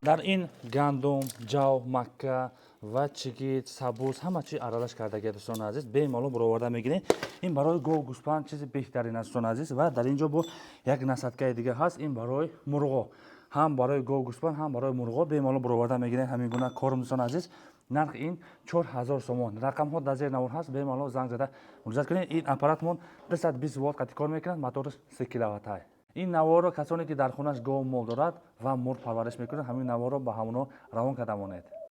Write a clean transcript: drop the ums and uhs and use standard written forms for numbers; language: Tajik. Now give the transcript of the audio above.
Дар ин гандум, ҷав, макка ва чигит, сабуз, ҳама чи аралаш кардагия, дӯстони азиз, бемалол буроварда мегирем. Ин барои гов, гӯспанд чизи беҳтарин аст, дӯстони азиз. Ва дар ин ҷо бо як насадкаи дига ҳаст, ин барои мурғо, ҳам барои гов, гӯспанд, ҳам барои мурғо бемалол буроварда мегирем. Ҳамин гуна корм, дӯстони азиз, нарх ин 4000 сомон. Рақамҳо дар зери навор ҳаст, бемалол занг зада муроҷиат кунед. Ин аппаратмон 220 вольт қати кор мекунад, мотораш 3 киловаттай. Ин наворро касоне, ки дар хонаш гов, мол дорад ва мурғ парвариш мекунад, ҳамин наворро ба ҳамоно равон карда монед.